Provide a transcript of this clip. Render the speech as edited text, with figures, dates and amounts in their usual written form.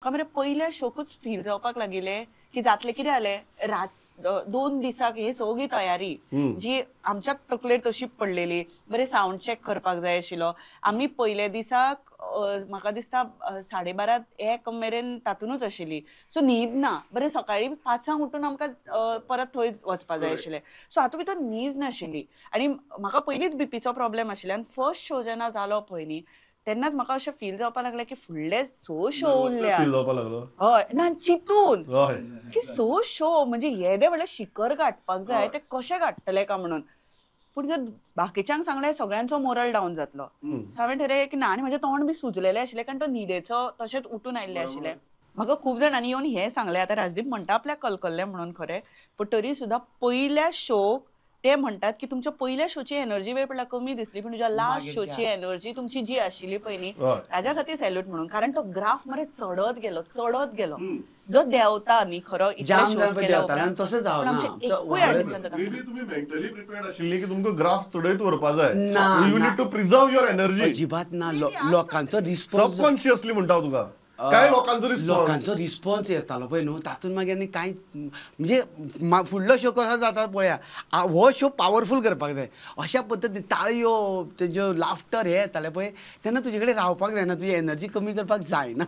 म्हाका मरे पयल्या शोकूच फील जावपाक लागिल्लें की जातलें. कितें जालें, रात 2 दिसाक हे सगळी तयारी जी आमच्याच तकलेर तशी पडलेली. बरें सावंड चॅक करपाक जाय आशिल्लो. आमी पयल्या दिसाक म्हाका दिसता 12:30 1 मेरेन तातूनच आशिल्ली. सो न्हीद ना. बरें सकाळीं 5 उठून आमकां परत थंय वचपा जाय आशिल्लें. सो हातूंत भितर न्हीज नाशिल्ली आनी म्हाका पयलींच बीपीचो प्रॉब्लेम आशिल्लो. आनी फर्स्ट शो जेन्ना जालो पळय न्ही तेन्नाच म्हाका अशें फील जावपाक लागलें की फुडले 6 शो उरल्यात. हय ना चिंतून की 6 शो म्हणजे येदे व्हडले शिखर गांठपाक जाय, ते कशें गांठटले का म्हणून. पूण जर बाकीच्यांक सांगलें सगळ्यांचो मोरल डावन जातलो. सो हांवें ठरयलें की ना. आनी म्हजें तोंड बी सुजलेलें आशिल्लें कारण तो न्हिदेचो तशेंच उठून आयिल्लें आशिल्लें. म्हाका खूब जाणांनी येवन हें सांगलें, आतां राजदीप म्हणटा आपल्याक कलकल्लें म्हणून खरें, पूण तरी सुद्दां पयल्या शोक ते म्हणटात की तुमच्या पहिल्या शोची एनर्जी वेळ पडला कमी दिसली, पण तुझ्या लास्ट शोची एनर्जी तुमची जी आशिल्ली पळय न्ही ताज्या खातीर सॅल्यूट म्हणून. कारण तो ग्राफ मरे चडत गेलो चडत गेलो, जो देंवता न्ही खरो तूं अजिबात ना. लोकांचो रिस्पॉन्स सबकॉन्शियसली म्हणटा तुका काय लोकांचो रिस्पॉन्स, लोकांचो रिस्पॉन्स येतालो पळय न्हू, तातूंत मागीर आनी कांय म्हणजे फुडलो शो कसो जाता पळया, हो शो पावरफूल करपाक जाय अशा पद्दतीन ताळयो तेज्यो लाफ्टर हे येताले पळय तेन्ना तुजे कडेन रावपाक जायना, तुजी एनर्जी कमी करपाक जायना.